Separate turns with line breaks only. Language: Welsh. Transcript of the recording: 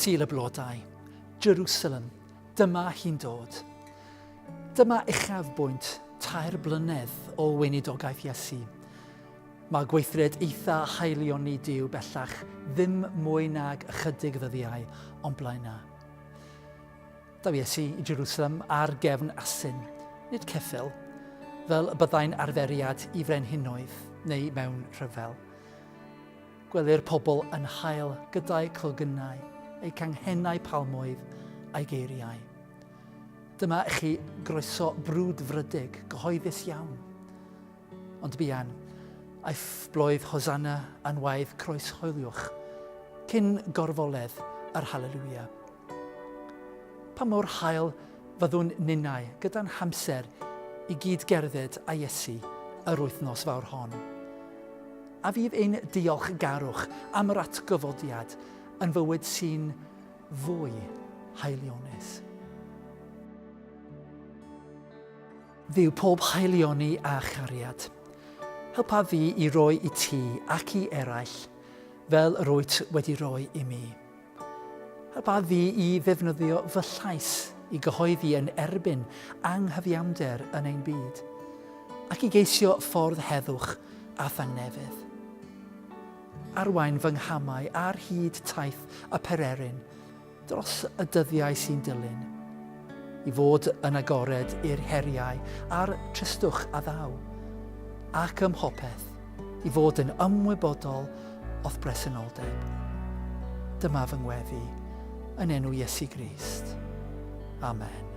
Sul y Blodau, Jerusalem, dyma hi'n dod. Dyma uchafbwynt tair blynedd o weinidogaeth Iesu. Mae gweithred eitha haelioni Duw bellach ddim mwy nag ychydig ddyddiau o'n blaenau. Daw Iesu i Jerusalem ar gefn asyn, nid ceffyl, fel y byddai'n arferiad i frenhinoedd neu mewn rhyfel. Gwelir pobl yn hael gyda'u clogynnau, eu canghennau palmwydd a'u geiriau. Dyma i chi groeso brwdfrydig, gyhoeddus iawn. Ond buan, aeth bloedd Hosanna yn waedd croeshoeliwch, cyn gorfoledd yr Haleluia. Pa mor hael fyddwn ninnau gyda'n hamser i gyd gerdded â Iesu yr wythnos fawr hon? A fydd ein diolchgarwch am yr atgyfodiad yn fywyd sy'n fwy haelionus? Dduw pob haelioni a chariad, helpa fi i roi i ti ac i eraill fel yr wyt wedi rhoi i mi. Helpa fi i ddefnyddio fy llais i gyhoeddi yn erbyn anghyfiawnder yn ein byd, ac i geisio ffordd heddwch a thangnefedd. Arwain fy nghamau ar hyd taith y pererin, Dros y dyddiau sy'n dilyn, i fod yn agored i'r heriau a'r tristwch a ddaw, ac ym mhopeth, i fod yn ymwybodol o'th bresenoldeb. Dyma fy ngweddi, yn enw Iesu Grist. Amen.